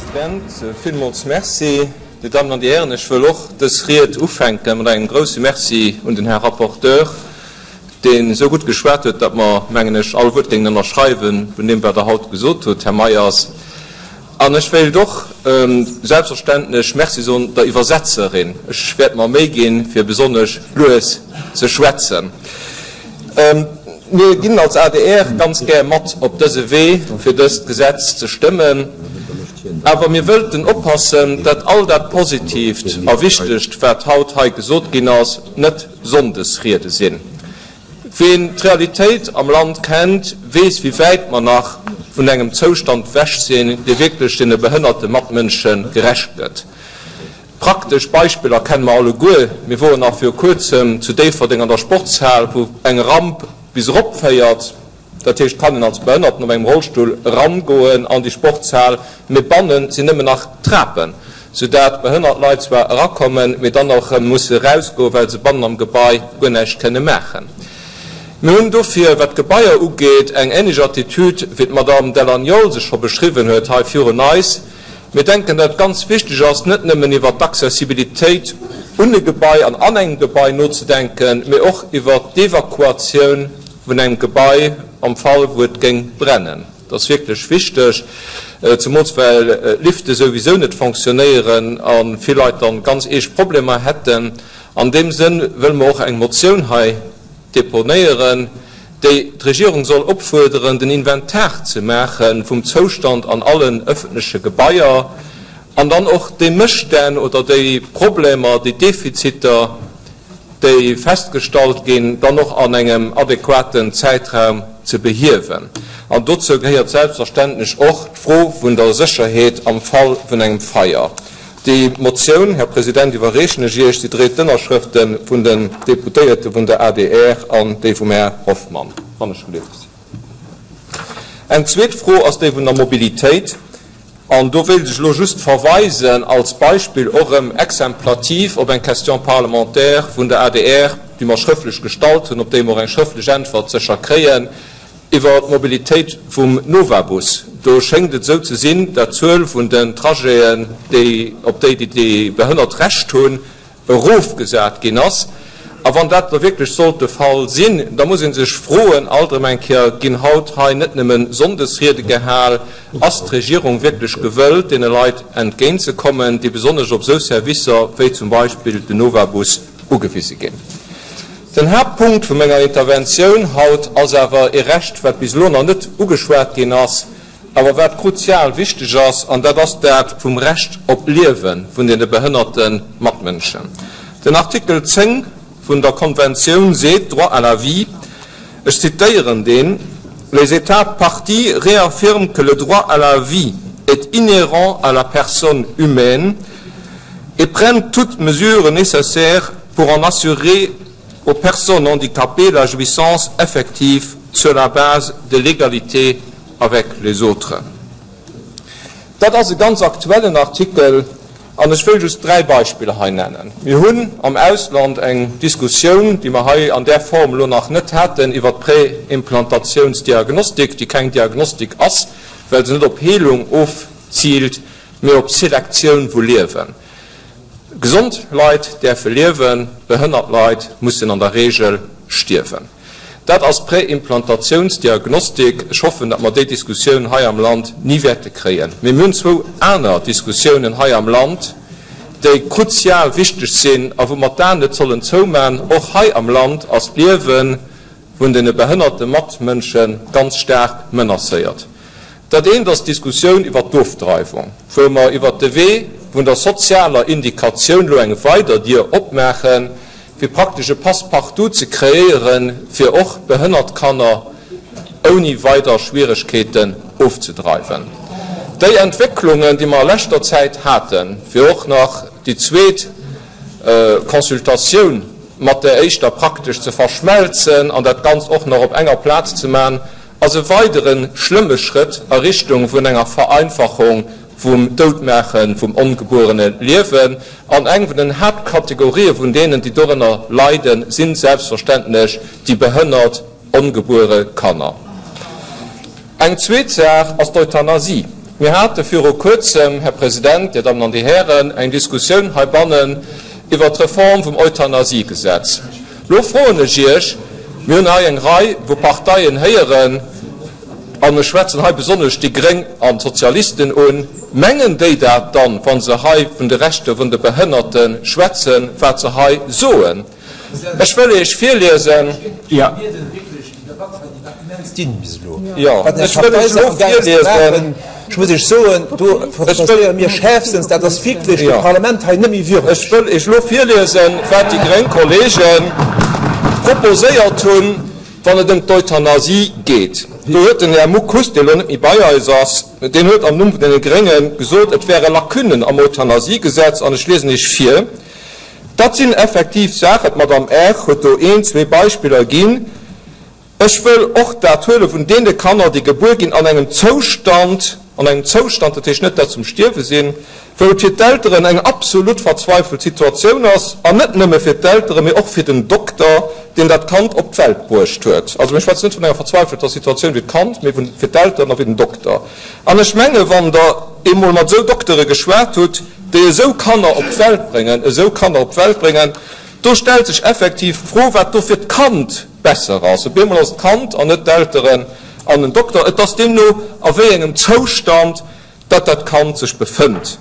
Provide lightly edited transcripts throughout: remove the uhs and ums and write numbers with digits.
President, villmools Merci. Dir Dammen an Dir Hären, ech wëll och dës Ried ufänke mat engem grouse Merci un den Här Rapporteur, deen esou gutt geschwat huet, datt mer, mengen ech, all Wuert géingen ënnerschreiwe vun deem, wat Der haut gesot hutt, Här Meyers. An ech wéilt och selbstverständlech Merci soen der Iwwersetzerin. Ech wäert mer Méi ginn, fir besonnesch lues ze schwätzen. Mir ginn als adr ganz gär mat op dëse Wee, fir dëst Gesetz ze stëmmen. Awer mir wëllten oppassen, dat all dat Positiivt a Wichtegt, wat haut hei gesot ginn ass, net Sonndesriede sinn. Ween d'Realitéit am Land kennt, weess, wéi wäit mer nach vun engem Zoustand ewech sinn, dee wierklech deene behënnerte Matmënsche gerecht gëtt. Praktesch Beispiller kenne mer alleguer. Mir woren nach viru kuerzem zu Déifferdeng an der Sportshal, wou eng Ramp bis erop féiert. Dat heescht, kann een als Behënnerten op engem Rollstull erangoen an déi Sportshal, mee bannen sinn nëmmen nach Trapen, soudat behënnert Leit zwar erakommen, mee dann och erëm musse erausgoen, well se bannen am Gebai guer näischt kënne maachen. Mir hunn dofir, wat d'Gebaier ugeet, eng änlech Attitüd, wéi d'Madame Dall'Agnol se scho beschriwwen huet hei virun eis. Mir denken, datt et ganz wichteg ass, net nëmmen iwwert d'Accessibilitéit un e Gebai an an engem Gebai nozedenken, mee och iwwert d'Evakuatioun vun engem Gebai am Fall, wou et géing brennen. Dat ass wierklech wichteg, zemools well d'Lifte souwisou net fonctionnéieren a vill Leit dann ganz eescht Problemer hätten. An deem Sënn wëlle mer och eng Motioun hei deponéieren, déi d'Regierung soll opfuerderen, den Inventar ze maache vum Zoustand an allen öffentleche Gebaier an dann och déi Mësstänn oder déi Problemer, déi Defiziter, déi festgestallt ginn, dann och an engem adequaten Zäitraum ze behiewen. An dozou gehéiert selbstverständlech och d'Fro vun der Sécherheet am Fall vun engem Feier. Déi Motioun, Här President, iwwerreechen ech Iech. Si dréit d'Ënnerschrëfte vun den Deputéierte vun der adr an déi vum Här Hoffmann. Wann ech gelift. Eng zweet Fro ass déi vun der Mobilitéit. An do wéilt ech elo just verweisen, als Beispill och erëm exemplativ, op eng Question parlementaire vun der adr, déi mer schrëftlech gestallt hunn, op déi mer och eng schrëftlech Äntwert sécher kréien. Iwwer d'Mobilitéit vum Novabus, do schéngt et esou ze sinn, dat d'Zuel vun den Trajeten, déi op déi déi Behënnert Recht hunn, erofgesat ginn ass. A wann dat da wierklech sollt de Fall sinn, da muss ee sech froen, alt erëm eng Kéier ginn haut hei net nëmme Sonndesriede gehal, ass d'Regierung wierklech gewëllt, deene Leit entgéintzekommen, déi besonnesch op esou Servicer wéi zum Beispill den Novabus ugewise ginn? Den Haaptpunkt vu menger Interventioun haut ass awer ee Recht, wat bis elo nach net ugeschwat ginn ass, awer wat kruzial wichteg ass, an dat ass dat vum Recht op Liewe vun deene behënnerte Matmënschen. Den Artikel 10 vun der Konventioun seet, Droit à la vie, ech zitéieren deen, Les États parties réaffirment que le droit à la vie est inhérent à la personne humaine et prennent toutes mesures nécessaires pour en assurer aux personnes handicapées la jouissance effective sur la base de l'égalité avec les autres. Dat ass e ganz aktuellen Artikel an ech wëll just dräi Beispiller hei nennen. Mir hunn am Ausland eng Diskussioun, déi mer hei an där Form elo nach net haten, iwwert d'Präimplantationsdiagnostik, déi keng Diagnostik ass, well se net op Heelung ofziilt, mee op Selektioun vu Liewen. Gesond Leit däerfe liewen, behënnert Leit mussen an der Reegel stierwen. Dat ass d'Präimplantationsdiagnostik. Ech hoffen, datt mer déi Diskussioun hei am Land ni wäerte kréien. Mee mir hunn zwou aner Diskussiounen hei am Land, déi kruzial wichteg sinn a wou mer d'Aen net sollen zouman. Och hei am Land ass d'Liewe vun deene behënnerte Matmënsche ganz staark menacéiert. Dat eent ass d'Diskussioun iwwert d'Ofdreiwung, wou mer iwwert de Wee vun der sozialer Indikatioun elo eng weider Dier opmaachen, fir praktesch e Passe-partout ze kreéieren, fir och behënnert Kanner ouni weider Schwieregkeeten ofzedreiwen. Déi Entwécklungen, déi mer a leschter Zäit haten, fir och nach déi zweet Consultatioun mat där éischter praktesch ze verschmelzen an dat Ganzt och nach op enger Plaz ze maachen, ass e weidere schlëmme Schrëtt a Richtung vun enger Vereinfachung vum Doudmaache vum ongebuerene Liewen. An eng vun den Haaptkategorië vun deenen, déi dorënner leiden, si selbstverständlech déi behënnert ongebuere Kanner. Eng zweet Saach ass d'Euthanasie. Mir hate viru Kuerzem, Här President, Dir Dammen an Dir Hären, eng Diskussioun heibannen iwwert d'Reform vum Euthanasiegesetz. Lo froen ech Iech, mir hunn hei eng Rei vu Parteien héieren, an ech schwätzen hei besonnesch déi Gréng an d'Sozialisten un, mengen déi dat dann, wa se hei vun de Rechter vun de Behënnerte schwätzen, wat se hei soen? Ech wëll Iech virliesen. Jo, ech wëll Iech elo virliesen. Ech muss Iech soen, do protestéiere mir schäerfstens. Dat ass wierklech dem Parlament hei net méi würdeg. Ech wëll Iech elo virliesen, wat déi gréng Kollege proposéiert hunn, wann et ëm d'Euthanasie geet. Do huet den Här Muck Huss, dee elo net méi bei eis ass, deen huet am Numm vun deene Grénge gesot, et wäre Lacunnen am Euthanasiegesetz, an ech liesen Iech vir, Dat sinn effektiv Saachen, d'Madame Err huet do een, zwee Beispiller ginn. Ech wëll och dat huele vun deene Kanner, déi gebuer ginn an engem Zoustand, an engem Zoustand, dat heescht net, dat se um Stierwe sinn, wou et fir d'Elteren eng absolut verzweifelt Situatioun ass, an net nëmme fir d'Elteren, mee och fir den Dokter, deen dat Kand op d'Welt bruecht huet. Also mir schwätzen net vun enger verzweifelter Situatioun fir d'Kand, mee fir d'Elteren a fir den Dokter. An ech menge wann Der eemol mat esou Doktere geschwat hutt, déi esou Kanner op d'Welt bréngen, esou Kanner op d'Welt bréngen, do stellt sech effektiv d'Fro, wat do fir d'Kand besser ass. Op eemol ass d'Kand an net d'Elteren an den Dokter. Et ass deemno a wéi engem Zoustand, datt dat Kand sech befënnt.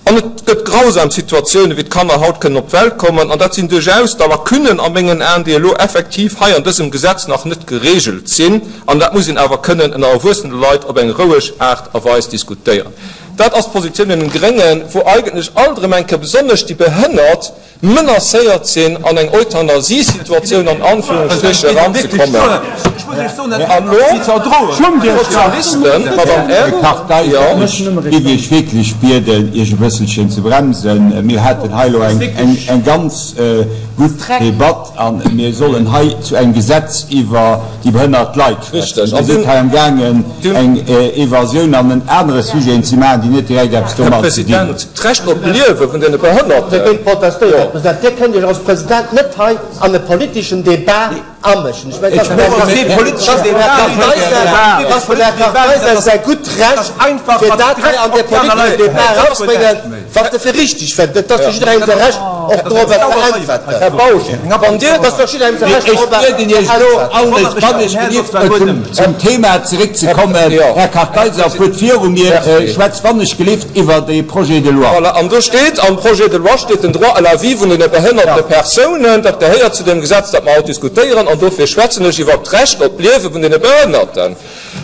An et gëtt grausam Situatiounen, wéi d'Kanner haut kënnen op d'Welt kommen. An dat sinn duerchaus da Lacunnen a mengen Aen, déi elo effektiv hei an dësem Gesetz nach net geregelt sinn. An dat muss een awer kënnen ënner erwuessene Leit op eng roueg Aart a Weis diskutéieren. Dat ass d'Positioun vun den Gréngen, wou eigentlech alt erëm eng Kéier besonnesch déi Behënnert menacéiert sinn, an eng Euthanasiesituatioun an Anführungsstriche eranzekommen. An elo d'Sozialisten, d'Madame Err. Här Kartheiser, ech géif Iech wierklech bieden, Iech e bësselchen ze bremsen. Mir haten hei elo eng ganz gutt Debatt. A mir sollen hei zu engem Gesetz iwwer déi behënnert Leit schwätzen. Dir sidd hei amgaangen, eng Evasioun an en anere Sujeten ze maachen, déi net direkt eppes Här domat ze dinn hunn. President, d'Recht op d'Liewe vun deene Behënnerten. Dogéint protestéiert, Här President. Dir kënnt Iech als President net hei an e politischen Debat amëschen. Ech mengen, et ass dem Här Kartheiser säi gutt Recht, fir dat hei an dee politeschen Debat eranzebréngen, wat e fir richtig fënnt. Et ass jo jidderengem säi Recht, och dorobber ze äntwerten. Här Bausch, wann Dir. Et ass doch jidderengem säi Recht, Ech dorobber ze bieden Iech elo äntwerten. alles, wann ech gelift, zum Thema zeréckzekommen. Här Kartheiser fuert viru mir, schwätzt wann ech gelift iwwer dee Projet de loi. Voilà, an do steet, am Projet de loi steet den Droit à la vie vun den behënnerte Persounen. Dat gehéiert zu deem Gesetz, dat mer haut diskutéieren, an dofir schwätzen ech iwwert d'Recht op d'Liewe vun deene Behënnerten.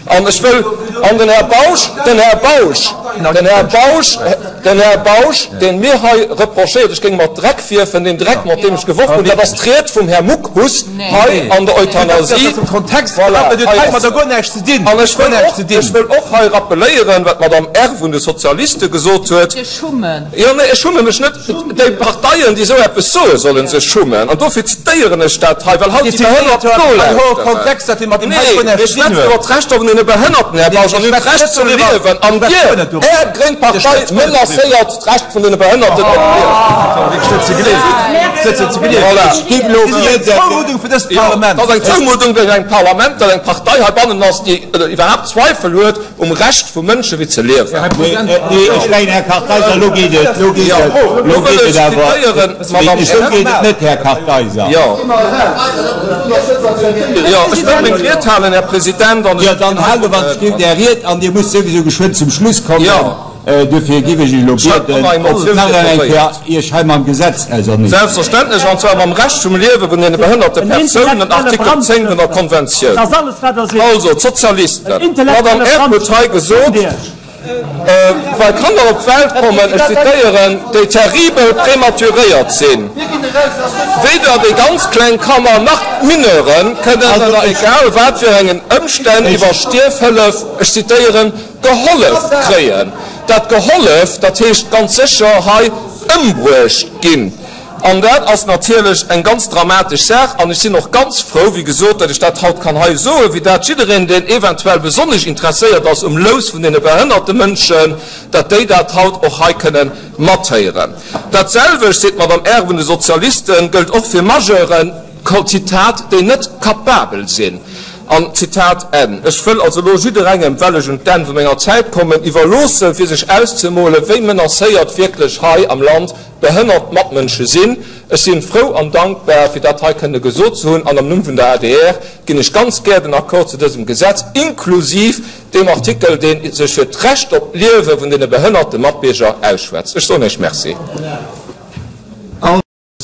An ech wëll, an den Här Bausch, den Här Bausch, den Här Bausch, den Här Bausch, dee mir hei reprochéiert, ech géing mat Dreck wierfen, deen Dreck, mat deem ech geworf hunn, dat ass d'Ried vum Här Muck-Huss hei an der Euthanasie. Voilà, hei ass se. An ech wëll och, ech wëll och hei rappeléieren, wat d'Madame Err vun de Sozialiste gesot huet. Jo, nee, ech schumme mech net. Déi Parteien, déi esou eppes soen, solle sech schummen. An dofir zitéieren ech dat hei, well haut déi Behënnert nolauschteren. Nee, mir schwätzen iwwer d'Rechter vun deene Behënnerten, Här Bausch, an hunn d'Recht ze liewen. An Dir, Är gréng Partei, menacéiert d'Recht vun deene Behënnerten op Liewen. Voilà. Dat ass eng Zoumuddung duerch eng Parlament, datt eng Partei heibannen ass, déi iwwerhaapt Zweifel huet um Recht vu Mënsche fir ze liewen. Nee, ech mengen, Här Kartheiser, elo geet et, elo geet et, elo geet et awer, esou geet et net, Här Kartheiser. Jo, jo, ech wëll meng Ried halen, Här President, an ech. Jo, dann haalt op wann et geet Är Ried an Dir musst souwisou geschwënn zum Schluss kommen. Duerfir géif ech Iech elo bieden, och nach eng Kéier Iech hei mam Gesetz auserneen. Selbstverständlech, an zwar mam Recht vum Liewe vun deene behënnerte Persounen, Artikel 10 vun der Konventioun. Also, d'Sozialisten, d'Madame Err huet hei gesot, well Kanner op d'Welt kommen, ech zitéieren, déi terribel prématuréiert sinn, weder déi ganz kleng Kanner nach d'Mineuren kënnen ënner egal wat fir engen Ëmstänn iwwer Stierfhëllef, ech zitéieren, Gehollef kréien. Dat gehollef, dat heescht ganz sécher hei ëmbruecht ginn. An dat ass natierlech eng ganz dramatesch Saach. An ech sinn och ganz frou, wéi gesot, datt ech dat haut kann hei soen, wéi dat jiddereen, deen eventuell besonnesch interesséiert ass um Lous vun deene behënnerte Mënschen, datt déi dat haut och hei kënnen mathéieren. Datselwecht, seet d'Madame Err vun de Sozialisten, gëllt och fir Majeuren, Zitat, déi net capabel sinn. An Zitat Enn. Ech wëll also elo jidderengem, well ech un d'Enn vu menger Zäit kommen, iwwerloossen, fir sech auszemolen, wéi menacéiert wierklech hei am Land behënnert Matmënsche sinn. Ech sinn frou an dankbar, fir dat hei kënne gesot ze hunn, an am Numm vun der adr ginn ech ganz gär den Accord zu dësem Gesetz, inklusiv deem Artikel, dee sech fir d'Recht op d'Liewe vun deene behënnerte Matbierger ausschwätzt. Ech soen Iech Merci.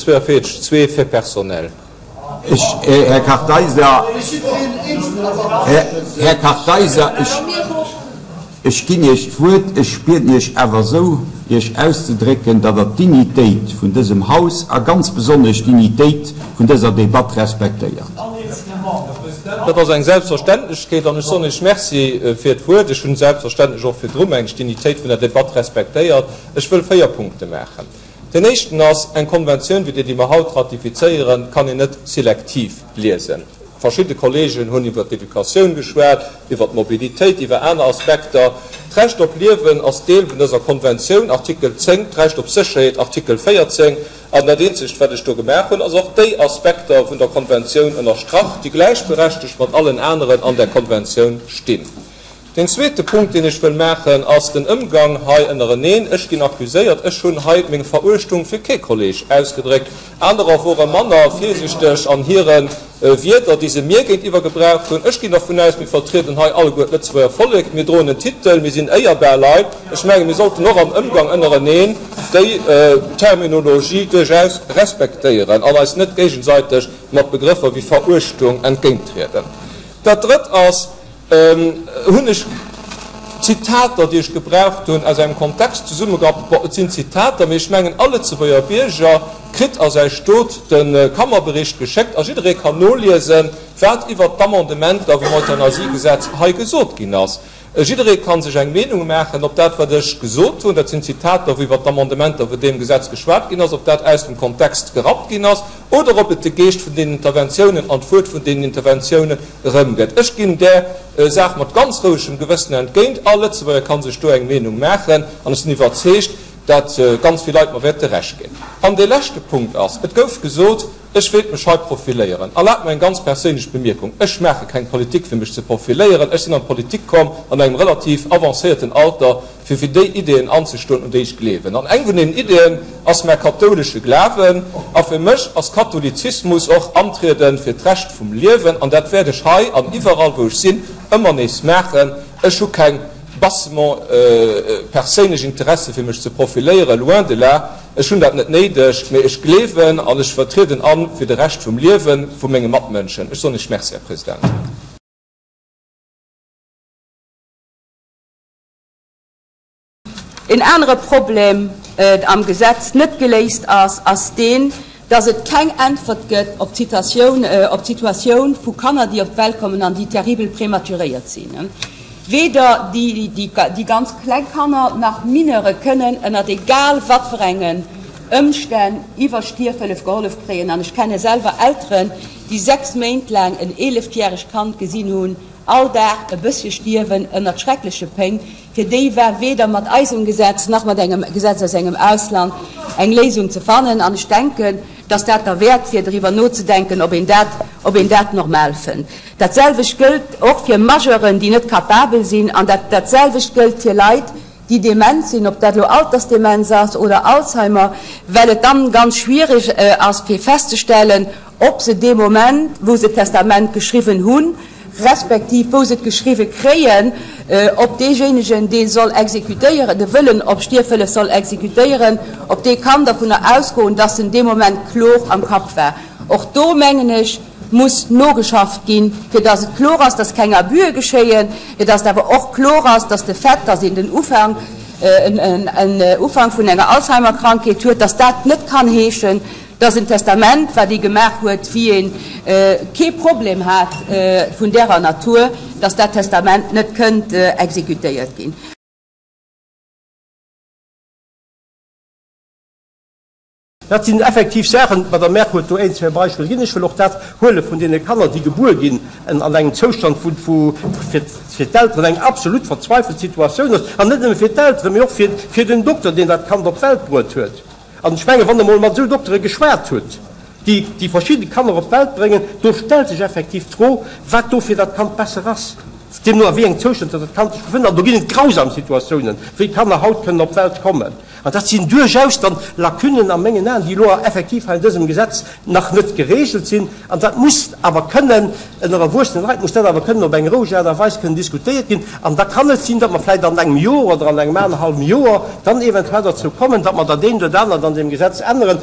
42, zwee Faits personnels. Ech, Här Kartheiser, Här Kartheiser, ech, ech ginn Iech d'Wuert. Ech bieden Iech awer esou, Iech auszedrécken, datt Der d'Dignitéit vun dësem Haus a ganz besonnesch d'Dignitéit vun dëser Debatt respektéiert. Dat ass eng Selbstverständlechkeet an ech soen Iech Merci fir d'Wuert. Ech hunn selbstverständlech och virdru meng ech d'Dignitéit vun der Debatt respektéiert. Ech wëll véier Punkte maachen. Deen éischten ass, Eng Konventioun wéi déi, déi mer haut ratifizéieren, kann een net selektiv liesen. Verschidde Kollegen hunn iwwer d'Educatioun geschwat, iwwer d'Mobilitéit, iwwer aner Aspekter. D'Recht op Liewen ass Deel vun dëser Konventioun, Artikel 10, d'Recht op Sécherheet, Artikel 14. An dat eenzegt, wat ech do gemaach hunn, ass och déi Aspekter vun der Konventioun ënnerstrach, déi gläichberechtegt mat allen aneren an där Konventioun stinn. Deen zweete Punkt, deen ech wëll maachen, ass den Ëmgang hei ënnereneen. Ech ginn accuséiert, ech hunn hei meng Veruechtung fir kee Kolleg ausgedréckt. Anerer wore manner virsichteg an hire Wierder, déi se mir géintiwwer gebraucht hunn. Ech ginn dervun aus, mir vertrieden hei alleguer d'Lëtzebuerger Vollek, mir droen en Titel, mir sinn éierbar Leit. Ech mengen, mir sollten och am Ëmgang ënnereneen déi Terminologie duerchaus respektéieren an eis net géigesäiteg mat Begrëffer wéi Veruechtung entgéinttrieden. Dat Drëtt ass, Hunn ech d'Zitater, déi ech gebraucht hunn, aus engem Kontext zesummegerappt? Bon, et sinn Zitater, mee ech mengen, all Lëtzebuerger Bierger kritt a säi Stot de Kammerbericht geschéckt a jidderee kann noliesen, wat iwwert d'Amendementer vum Euthanasiegesetz hei gesot ginn ass. Jidderee ka sech eng Meenung maachen, ob dat, wat ech gesot hunn, dat sinn Zitater, wou iwwert d'Amendementer vun deem Gesetz geschwat ginn ass, ob dat aus dem Kontext gerappt ginn ass oder ob et de Geescht vun deenen Interventiounen an d'Wuert vun deenen Interventiounen erëmgëtt. Ech ginn där Saach mat ganz rouegem Gewëssen entgéint. All Lëtzebuerger ka sech do eng Meenung maachen an ech sinn iwwerzeegt, dat ganz vill Leit mer wäerte Recht ginn. An dee leschte Punkt ass, Et gouf gesot, Ech wéilt mech hei profiléieren. Erlaabt mer eng ganz perséinlech Bemierkung, Ech maache keng Politik, fir mech ze profiléieren. Ech sinn an d'Politik komm an engem relativ avancéierten Alter, fir fir déi Ideeën anzestoen, un déi ech gleewen. An eng vun deenen Ideeën ass mäi kathoulesche Glawen. A fir mech ass Katholizismus och Antriede fir d'Recht vum Liewen. An dat wäert ech hei an iwwerall, wou ech sinn, ëmmer nees maachen. Ech hu keng bassement perséinlech Interesse fir mech ze profiléieren, loin de là. Ech hunn dat net néideg, mee ech gleewen an ech vertrieden an fir de Recht vum Liewe vu menge Matmënschen. Ech soen Iech Merci, Här President. Een anere Problem am Gesetz net geléist ass, ass deen, dass et keng Äntwert gëtt op d'Situatioun vu Kanner, déi op d'Welt kommen an déi terribel prematuréiert sinn. Weder déi ganz kleng Kanner nach Mineure kënnen ënnert egal wat fir engen Ëmstänn iwwer Stierfhëllef gehollef kréien. An ech kenne selwer Elteren, déi 6 Méint laang en eelefjäregt Kand gesinn hunn, all Dag e bëssche stierwen ënnert schreckleche Péng. Fir déi war weder mat eisem Gesetz nach mat engem Gesetz aus engem Ausland eng Léisung ze fannen. An ech denken, dass dat derwäert wier, driwwer nozedenken, ob een dat, ob een dat normal fënnt. Dat selwecht gëllt och fir Majeuren, déi net capabel sinn, an dat dat selwecht gëllt fir Leit, déi dement sinn, ob dat elo Altersdemenz ass oder Alzheimer, well et dann ganz schwierig ass fir festzestellen, ob se dee Moment, wou se d'Testament geschriwwen hunn, respektiv wou se et geschriwwe kréien, ob deejéinegen, dee soll exekutéieren, de Wëllen op Stierfhëllef soll exekutéieren, ob dee kann dervunner ausgoen, dass en dee Moment klor am Kapp war. Och do, mengen ech, muss nogeschafft ginn, fir dass et kloer ass, dass keng Abüe geschéien, fir dass et awer och kloer ass, dass de Fait, dass een den Ufank, en Ufank vun enger Alzheimer-Krankheet huet, dass dat net kann heeschen, dass en Testament, wat ee gemaach huet, wéi ee kee Problem hat vun därer Natur, dass dat Testament net kënnt exekutéiert ginn. Dat sinn effektiv Saachen, d'Madame Merk huet do een, zwee Beispiller ginn, ech wëll och dat huele vun deene Kanner, déi gebuer ginn an engem Zoustand, wou fir d'Elteren eng absolut verzweifelt Situatioun ass, an net nëmme fir d'Elteren, mee och fir den Dokter, deen dat Kand op d'Welt bruet huet. An ech mengen, wann Der emol mat esou Doktere geschwat hutt. déi déi verschidde Kanner op d'Welt bréngen, do stellt sech effektiv d'Fro, wat do fir dat Kand besser ass, deemno a wéi engem Zoustand datt dat Kand sech befënnt. An do ginn et grausam Situatiounen, wéi Kanner haut kënnen op d'Welt kommen. An dat sinn duerchaus dann Lacunnen a mengen Aen, déi elo effektiv hei an dësem Gesetz nach net geregelt sinn. An dat muss awer kënnen ënner erwuessene Leit muss dat awer kënnen op eng roueg Aart a Weis kënnen diskutéiert ginn. An da kann et sinn, datt mer vläicht an engem Joer oder an engem anerhallwem Joer dann eventuell derzou kommen, datt mer dat eent oder dat anert an deem Gesetz änneren.